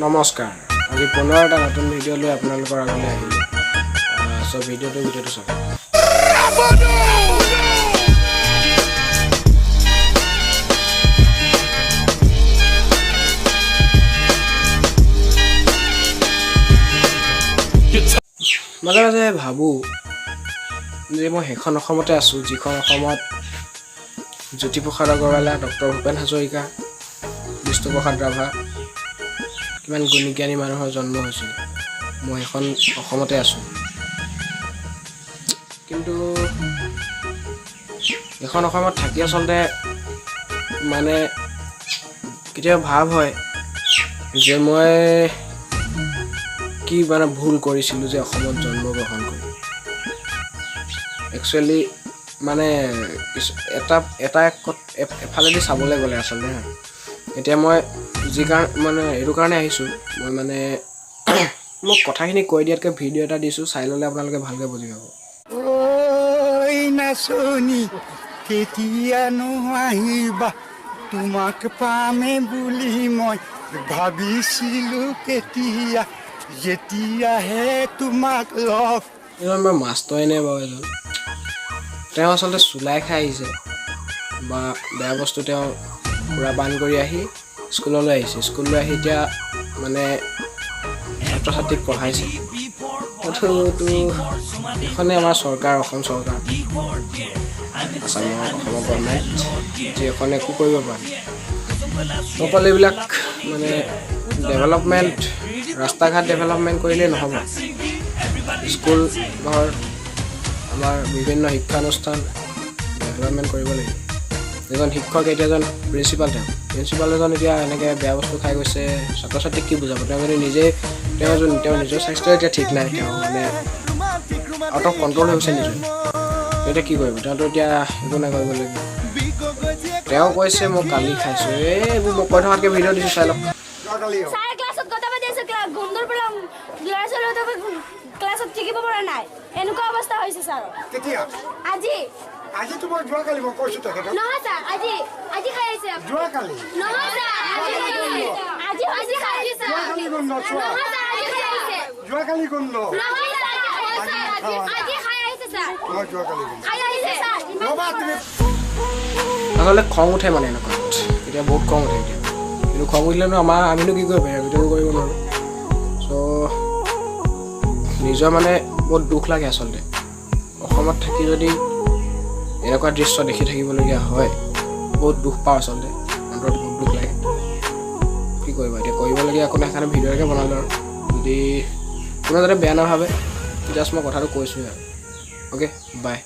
নমস্কাৰ, আজি পুনৰ এটা নতুন ভিডিঅ' লৈ আপোনালোকৰ আগলৈ আহিলোঁ। চ' ভিডিঅ'টো চাওক। মাজে মাজে ভাবোঁ যে মই সেইখন অসমতে আছোঁ, যিখন অসমত জ্যোতিপ্ৰসাদ আগৰৱালা, ডক্টৰ ভূপেন হাজৰিকা, বিষ্ণুপ্ৰসাদ ৰাভা, কিমান গুণী জ্ঞানী মানুহৰ জন্ম হৈছিল। মই সেইখন অসমতে আছোঁ, কিন্তু এইখন অসমত থাকি আচলতে মানে কেতিয়াবা ভাৱ হয় যে মই কি মানে ভুল কৰিছিলোঁ যে অসমত জন্মগ্ৰহণ কৰি। একচুৱেলি মানে কিছু এটা এটা এফালেদি চাবলৈ গ'লে আচলতে হা, এতিয়া মই যি কাৰণ মানে এইটো কাৰণে আহিছোঁ, মই মানে মোক কথাখিনি কৈ দিয়াতকৈ ভিডিঅ' এটা দিছোঁ, চাই ল'লে আপোনালোকে ভালকৈ বুজি পাব। ঐ নাচনী, কেতিয়ানো আহিবা? তোমাক পামে বুলি মই ভাবিছিলো কেতিয়া, যেতিয়াহে তোমাক লগ এজন বাৰু মাষ্টৰে নে বাৰু এজন, তেওঁ আচলতে চুলাই খাই আহিছে বা বেয়া বস্তু তেওঁ সুৰাপান কৰি আহি স্কুললৈ আহিছে। স্কুললৈ আহি এতিয়া মানে ছাত্ৰ ছাত্ৰীক পঢ়াইছে। এইটোতো এইখনেই আমাৰ চৰকাৰ, অসম চৰকাৰ, আছামৰ, অসমৰ গভৰ্ণমেণ্ট, যি এখন একো কৰিব পৰা নাই। অকল এইবিলাক মানে ডেভেলপমেণ্ট, ৰাস্তা ঘাট ডেভেলপমেণ্ট কৰিলেই নহ'ব। স্কুল ঘৰ, আমাৰ বিভিন্ন শিক্ষানুষ্ঠান ডেভেলপমেণ্ট কৰিব লাগিব। এজন শিক্ষক, এতিয়া এজন প্ৰিন্সিপাল, তেওঁ প্ৰিন্সিপাল এজন এতিয়া এনেকৈ বেয়া বস্তু খাই গৈছে, ছাত্ৰ ছাত্ৰীক কি বুজাব? তেওঁ যদি নিজেই, তেওঁ যোন তেওঁৰ নিজৰ স্বাস্থ্য এতিয়া ঠিক নাই, তেওঁ মানে আউট অফ কণ্ট্ৰল হৈ গৈছে নিজে, তেওঁ এতিয়া কি কৰিব? তেওঁতো এতিয়া একো নাই কৰিব লাগিব। তেওঁ কৈছে মই কালি খাইছোঁ। এই এইবোৰ মই কৈ থকাতকৈ ভিডিঅ' দিছোঁ, চাই লওক। ছাৰে ক্লাছত কথা পাতি আছে, গোন্ধৰ পৰা ল'ৰা ছোৱালীহঁতে ক্লাছত থাকিব পৰা নাই, এনেকুৱা অৱস্থা হৈছে ছাৰৰ। কেতিয়া? আজি। আজিতো মই যোৱাকালি মই কৈছোঁ তেখেতক। নহয় ছাৰ, আজি, আজি খাই আহিছে আপুনি। যোৱাকালি। নহয় ছাৰ, আজি খাই আহিছে। আজি আজি খাই আহিছে। যোৱাকালি গোন্ধ চোৱা। নহয় ছাৰ, আজি খাই আহিছে। যোৱাকালি গোন্ধ। নহয় ছাৰ, আজি আজি খাই আহিছে ছাৰ। মই যোৱাকালি গোন্ধ। খাই আহিছে ছাৰ। ৰ'বা তুমি। আচলতে খং উঠে মানে এনেকুৱাত, এতিয়া বহুত খং উঠে এতিয়া। কিন্তু খং উঠিলেনো আমিনো কি কৰিব পাৰিম? আমিতো একো কৰিব নোৱাৰোঁ। চ' নিজৰ মানে বহুত দুখ লাগে আচলতে, অসমত থাকি যদি এনেকুৱা দৃশ্য দেখি থাকিবলগীয়া হয়, বহুত দুখ পাওঁ আচলতে, অন্তৰত বহুত দুখ লাগে। কি কৰিবা এতিয়া, কৰিবলগীয়া একো নাই, সেইকাৰণে ভিডিঅ'কে বনালোঁ। আৰু যদি কোনোবা যাতে বেয়া নাভাবে, জাষ্ট মই কথাটো কৈছোঁহে আৰু। Okay, bye.